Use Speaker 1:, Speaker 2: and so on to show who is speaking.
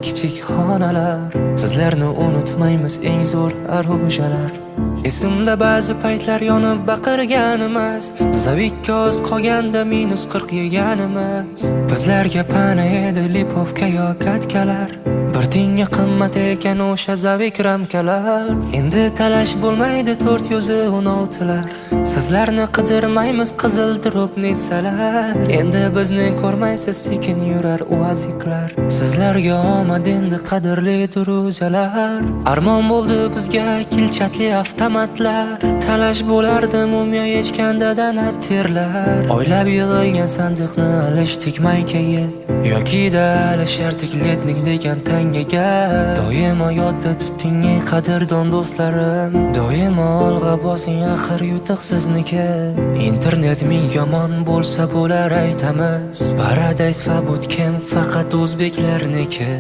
Speaker 1: Kichik xonalar. Sizlarni unutmaymiz, eng zo'r arushalar. Esimda ba'zi paytlar yonib baqirganimiz, Zavikka oz qolganda -40 yeganimiz. Bizlarga pana edi lipovka yo katkalar. Bir tiyinga qimmat ekan o'sha zavik ramkalar. Endi talash bo'lmaydi 416lar. Sizlarni qidirmaymiz, qizil drobnitsalar. Endi bizni ko'rmaysiz, sekin yurar uaziklar. Sizlarga omad endi, qadrli druzalar. Armon bo'ldi bizga kilchatli avtomatlar. Talash bo'lardi mumyo yechganda dana terlar. Oylab yig'ilgan sandiqni alishdik maykaga, yokida alishardik letnik degan tangaga. Doimo yodda tuting, ey qadrdon do'stlarim. Doimo olg'a bosing, axir yutuq sizniki. Internet ming yomon bo'lsa bo'lar, aytamiz. Paradise va bootcamp faqat o'zbeklarniki.